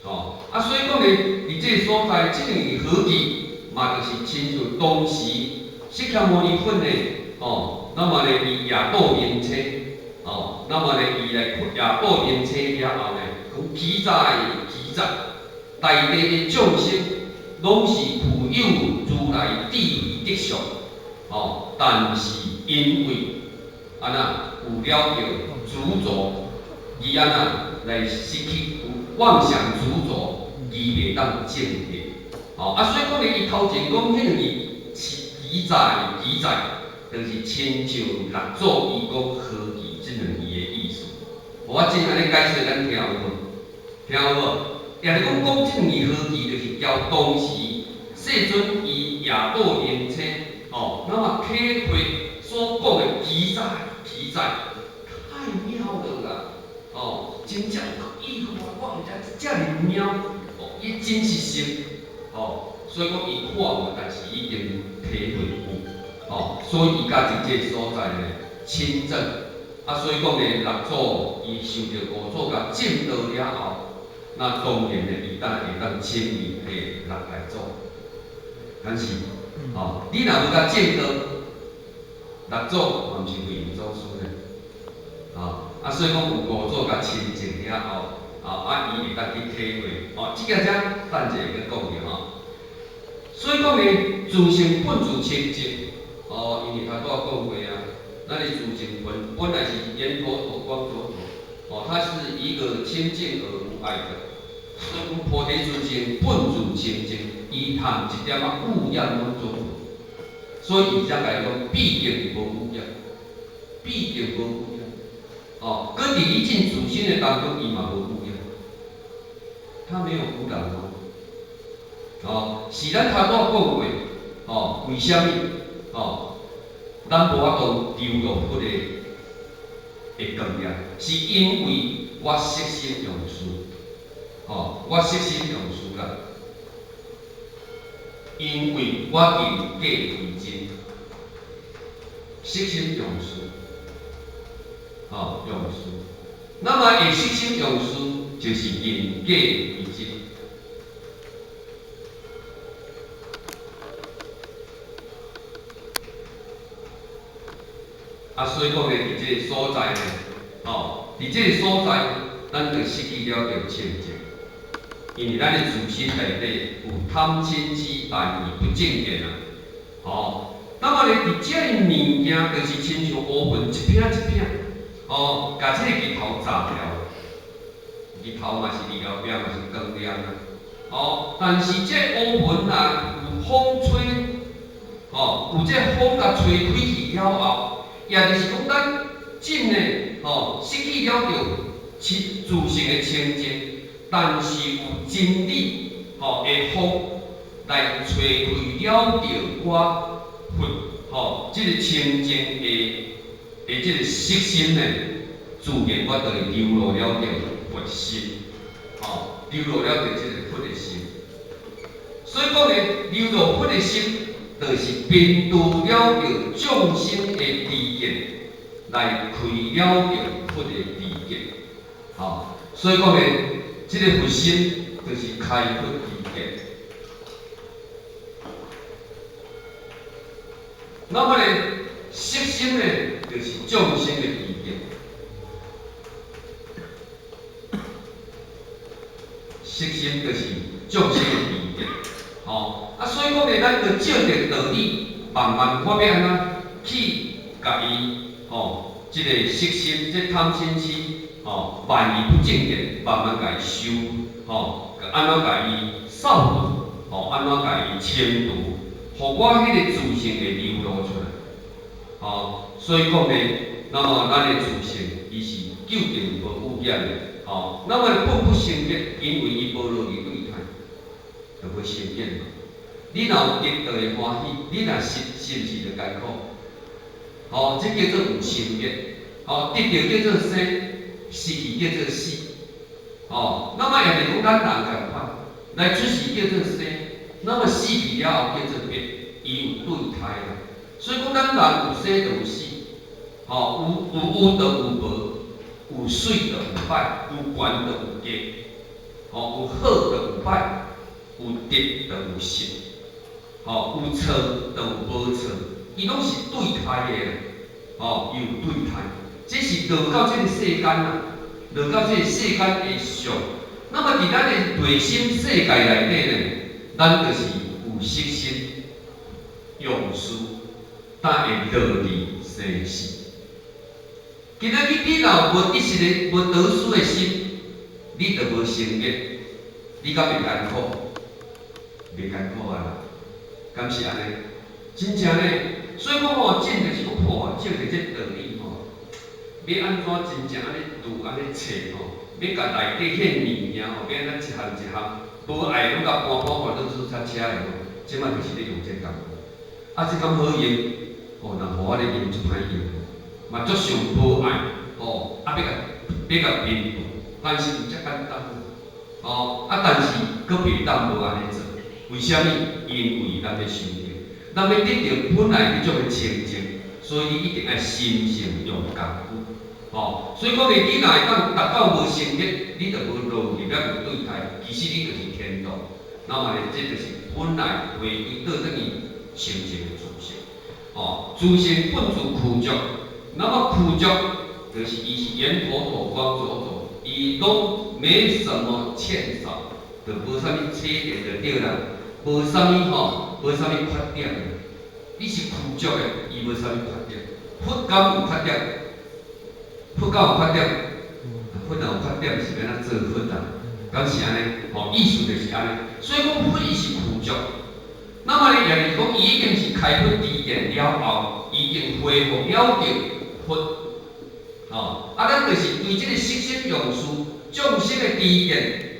著，吼，啊，所以講呢，佇這個所在，這兩個好奇嘛，就是親像當時釋迦牟尼佛呢，吼，那麼呢，伊夜到靈車，吼，那麼呢，伊來夜到靈車了後呢，講奇哉奇哉，大地的眾生攏是具有如來智慧德相。吼，但是因為按怎有了著執著，而按怎來失去有妄想執著，而袂當證得。吼，啊，所以講呢，伊頭前講彼兩字奇哉奇哉，就是親像六祖伊講何其這兩字的意思。我真按呢解釋，咱聽有無？聽有無？也就是講，講這兩字何其，就是交當時世尊伊夜到靈車。哦，那麼體會所講的奇哉奇哉，太妙了啦！哦，真正有意思，我毋知遮爾妙，哦，伊真實性，哦，所以講伊看無，但是已經體會有，哦，所以伊佮佇這個所在呢親證，啊，所以講呢，六祖伊受著五祖共證道了後，那當然呢，伊當會當稱為彼六大祖，但是。哦，你若無共證道，六祖嘛毋是慧能祖師呢。哦，啊，所以講有五祖共親證了後，哦，啊，伊會當去體會，哦，這個遮等者會閣講著吼。所以講呢，自性本自清淨，哦，因為頭拄仔講過啊，咱的自性本本來是圓陀陀光陀陀，哦，它是一個清淨而無礙的。所以講菩提自性本自清淨，伊含一點仔污染攏總無。所以伊才共伊講，畢竟無污染，畢竟無污染。哦，閣佇你進自心的當中，伊嘛無污染，他沒有污染哦。哦，是咱頭拄仔講過，哦，為啥物？哦，咱無法度丟落佛的的光亮，是因為我色心用事，哦，我色心用事啦，因為我認假為真，色心用事，哦，用事。那麼會色心用事，就是認假為真。啊，所以講呢，佇這個所在呢，哦，佇這個所在，咱就失去了著清淨，因為咱的自心內底有貪嗔癡慢疑不正見啊，哦，那麼呢，佇這个物件，就是親像烏雲一片一片，哦，共這個日頭罩了，日頭嘛是佇後壁嘛是光亮啊，哦，但是這烏雲啊，有風吹，吼，有這個風共吹開去了後，也就是講咱真的吼失去了著清自性的清淨，但是有真理吼的風來吹開了著我佛吼，這個清淨的這個色心呢，自然我就會流露了著佛心，吼，流露了著這個佛的心。所以講呢，流露佛的心，就是憑著了著眾生的知見來開了著佛的知見，吼。所以講呢，這個佛心就是開佛知見。那麼呢，色心呢，就是眾生的知見。色心就是眾生的知見，吼。啊，所以講呢，咱就照著道理，慢慢我欲按怎去共伊，吼，這個色心，這貪嗔癡，吼，萬義不正見，慢慢共伊修，吼，按怎共伊掃除，吼，按怎共伊清除，予我彼個自性會流露出來，吼。所以講呢，那麼咱的自性，伊是究竟無污染的，吼。那麼本不生滅，因為伊無落去對待，就無生滅嘛。你若有得就會歡喜，你若失，是毋是就艱苦？吼，這叫做有生滅。吼，得著叫做生，失去叫做死。吼，那麼也就是講咱人仝款，來出世叫做生，那麼死去了後叫做滅，伊有對待啦。所以講咱人有生就有死，吼，有有就有無，有媠就有歹，有懸就有低，吼，有好就有歹，有得就有失，吼，有錯就有無錯，伊攏是對待的啦，吼，伊有對待，這是落到這個世間啦，落到這個世間的相。那麼佇咱的內心世界內底呢，咱就是有色心、用事，才會落佇生死。今仔日你若無得失的、無得失的心，你就無生滅，你敢袂艱苦？袂艱苦啊啦，敢是按呢？真正呢，所以講吼，真就是閣破啊，照著這道理吼，欲按怎真正按呢路按呢揣吼，欲共內底彼物件吼，欲按怎一項一項，無愛攏共搬搬互倒做車車的吼，這擺就是咧用這工具。啊，這敢好用？吼，若予我咧用足歹用，嘛足想無愛吼，啊欲共欲共貧富，但是毋遮簡單，吼，啊，但是閣袂當無按呢做，為啥物？因為咱欲修行，咱欲得著本來彼種的清淨，所以你一定愛心性用功夫，吼。所以講呢，你若會當達到無生滅，你就無落入了個對待，其實你就是天道。那麼呢，這就是本來回歸倒轉去清淨的自性，吼。自性本自具足，那麼具足就是伊是圓妥妥光灼灼，伊攏沒什麼欠少，就無啥物缺點就對啦，無啥物吼，無啥物缺點。你是具足的，伊無啥物缺點。佛敢有缺點？佛敢有缺點？佛若有缺點，是欲按怎做佛啊？敢是按呢？吼，意思就是按呢。所以講佛伊是具足，那麼呢，也就是講伊已經是開佛知見了後，已經恢復了著佛。吼，啊，咱就是對這個色心用事眾生的知見，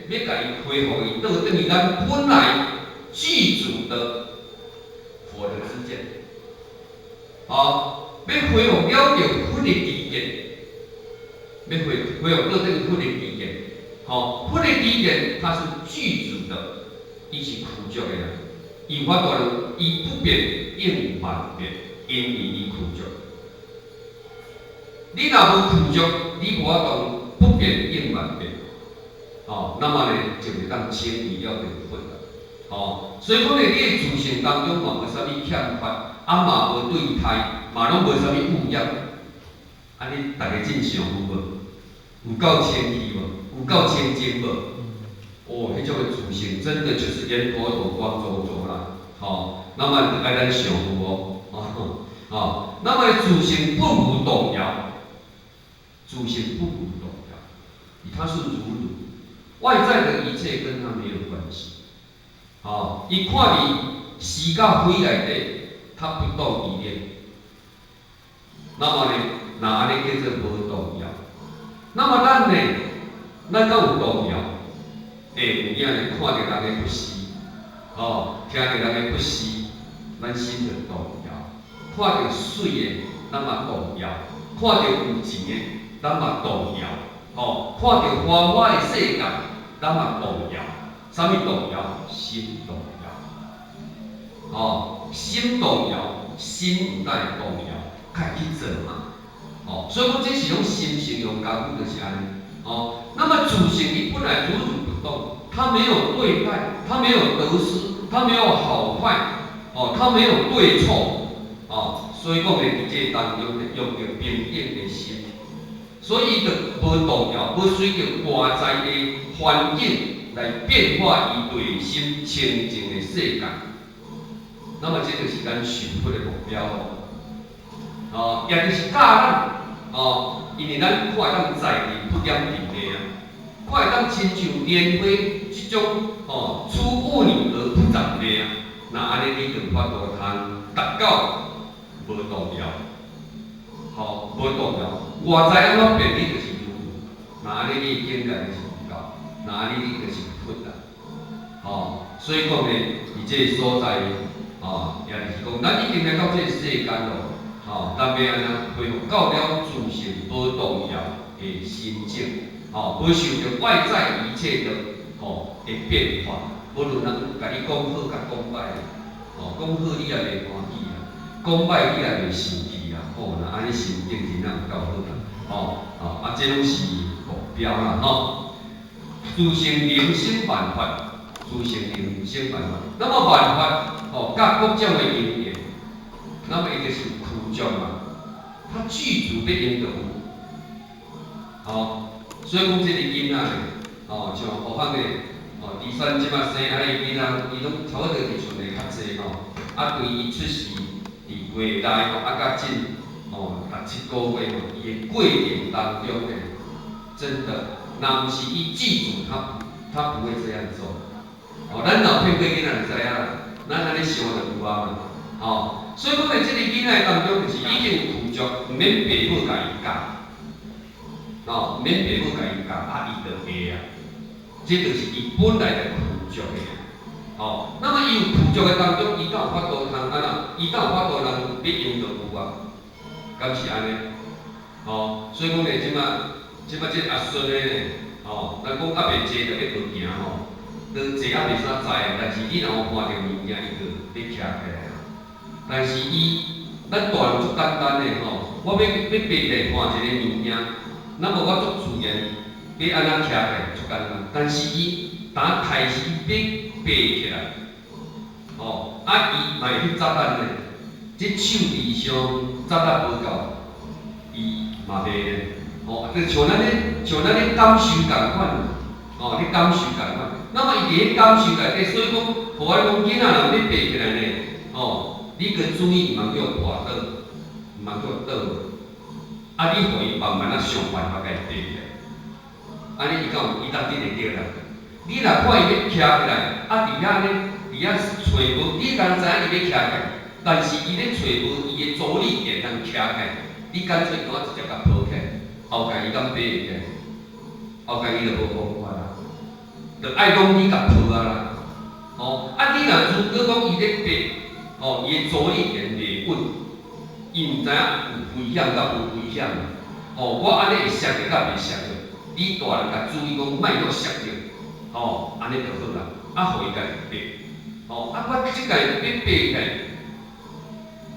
欲共伊恢復伊倒轉去咱本來具足的佛的知見。吼，欲恢復了著佛的知見，欲恢復倒轉去佛的知見。吼，佛的知見它是具足的，伊是具足的啦。伊有法度，伊不變應萬變，因為伊具足。你若無具足，你無法度不變應萬變。吼，那麼呢，就會當稱為了著佛啦。吼，所以講呢，你的自性當中嘛無啥物欠缺，啊嘛無對待，嘛攏無啥物污染。按呢，逐家真想有無？有夠清氣無？有夠清淨無？哦，彼種的自性真的就是圓妥妥光灼灼啦。吼，那麼愛咱想有哦，吼，那麼自性本無動搖，自性本無動搖，它是如如，外在的一切跟它沒有關係。吼，伊看佇是佮非內底，它不動一念。那麼呢，那按呢叫做無動搖。那麼咱呢，咱敢有動搖？欸，有影呢，看著人的不是，吼，聽著人的不是，咱心就動搖。看著媠的，咱嘛動搖；看著有錢的，咱嘛動搖。吼，看著繁華的世界，咱嘛動搖。啥物動搖？心動搖。吼，心動搖，心毋但會動搖，較會去做嘛。吼，所以講這是種心性用功夫就是按呢。哦，那麼自性伊本來如如不動，它沒有對待，它沒有得失，它沒有好壞，哦，它沒有對錯，哦，所以講呢，佇這個當中呢，用著平等的心，所以伊就無動搖，無隨著外在的環境來變化伊內心清淨的世界。那麼這就是咱修佛的目標哦，哦，也就是教咱，哦，因為咱看會當在地不染淨的啊，看會當親像蓮花這種哦，出污泥而不染的啊，那按呢你就有法度通達到無動搖，吼，無動搖，外在按怎變，你就是如如，那按呢你的境界就是有夠，那按呢你就是佛啦，吼，所以講呢，佇這個所在，吼，也就是講，咱已經來到這個世間咯，吼，咱欲按怎恢復到了自性無動搖的心境，吼，無受著外在一切的吼的變化，無論人共你講好佮講歹，吼，講好你也袂歡喜啊，講歹你也袂生氣啊，吼，那按呢心境真正有夠好啦，吼，吼，啊，這攏是目標啦，吼，自性能生萬法，自性能生萬法，那麼萬法，吼，佮各種的因緣，那麼伊就是具足嘛，它具足欲用就有，吼，所以講這個囡仔呢，吼，像何方的，吼，第三這擺生啊，个囡仔，伊攏差不多佇厝內較濟吼，啊，對伊出世佇月內吼，啊，甲進吼六七個月吼，伊的過程當中呢，真的，若毋是伊具足，他不會這樣做。哦，咱若騙過囡仔就知影啦，咱按呢想就有啊嘛，吼，所以講呢，這個囡仔當中就是已經有具足，毋免爸母共伊教，吼，毋免爸母共伊教，啊，伊就會啊，這就是伊本來就具足的，吼，那麼伊有具足的當中，伊敢有法度通按怎？伊敢有法度人欲用就有啊，敢是按呢？吼，所以講呢，這擺這阿孫的呢，吼，咱講猶未坐就欲學行吼。當坐猶袂煞知，但是你若有看著物件，伊就欲徛起來啊。但是伊，咱大人足簡單的吼，我欲欲爬起來看一个物件，那麼我足自然，欲按怎徛起來足簡單。但是伊當開始欲爬起來，吼，啊伊嘛會去扎咱呢，這手臂上扎得無夠，伊嘛袂呢，吼，就像咱咧，像咱咧感受仝款，吼，咧感受仝款。那麼伊佇咧感受內底，所以講，予我講囡仔若欲爬起來呢，吼，你閣注意毋通叫跋倒，毋通叫倒，啊，你予伊慢慢仔想辦法共伊爬起來，按呢伊敢有伊當得會著啦。你若看伊欲徛起來，啊，佇遐呢，佇遐揣無，你敢知影伊欲徛起來，但是伊咧揣無伊的著力點通徛起來，你乾脆共我直接共抱起來，後蓋伊敢爬會起來？後蓋伊就無方法啦。就愛講你共抱啊啦，吼，啊你若如果講伊咧爬，吼，伊的著力點袂穩，伊毋知影有危險佮無危險，吼，我按呢會摔著佮袂摔著，你大人共注意講莫閣摔著，吼，按呢就好啦，啊，予伊家己爬，吼，啊，我這個欲爬起來，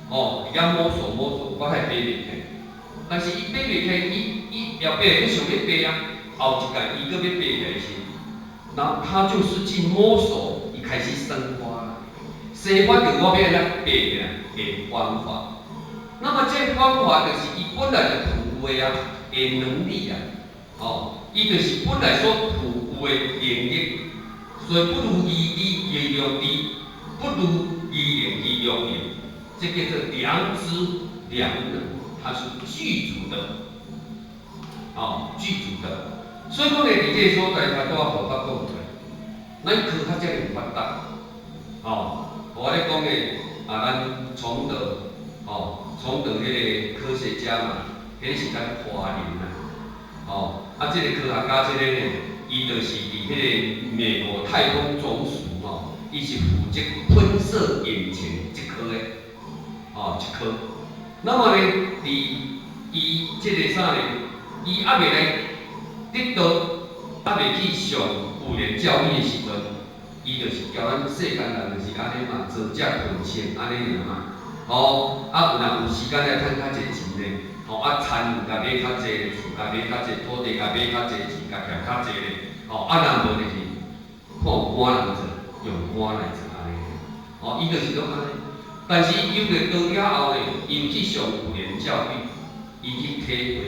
吼，佇遐摸索摸索，我較會爬袂起來，但是伊爬袂起來，伊伊後壁閣想欲爬啊，後一擺伊閣欲爬起來時，然後他就是去摸索，伊開始生發啦，生發著我欲按怎爬起來的方法。那麼這方法就是伊本來就具有的啊，的能力啊，吼，伊就是本來所具有的能力，所以不如意之量智，不如意言之量能，這叫做良知良能，它是具足的，哦，具足的。所以講呢，佇這個所在，他拄仔佛法講出來，咱科學遮爾發達，吼，我咧講的啊，啊，咱崇德，吼，崇德彼個科學家嘛，彼個是咱華人啦，吼，啊，這個科學家這個呢，伊就是佇彼個美國太空總署吼，伊是負責噴射引擎這科的，吼，這科。那麼呢，佇伊這個啥呢？伊猶未來得到，猶未去上有連教育的時陣，伊就是教咱世間人就是按呢嘛，做食睏穿按呢爾嘛，吼，啊有若有時間來趁較濟錢咧，吼，啊田共買較濟，厝共買較濟，土地共買較濟，錢共欠較濟咧，吼，啊若無就是看有肝人做，用肝來做按呢，吼，伊就是攏按呢。但是伊有個道了後呢，伊有去上有連教育，伊去體會，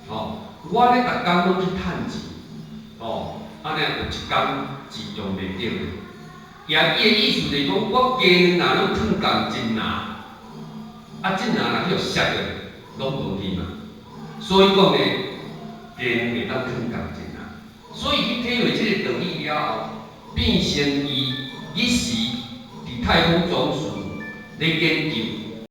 吼，我咧逐工攏去趁錢，吼，按呢有一工錢用袂著的。也伊的意思就是講，我雞卵若攏囥仝一籃，啊，這籃若去予摔著，攏無去嘛。所以講呢，雞卵會當囥仝一籃。所以去體會這個道理了後，變成伊彼時佇太空總署咧研究。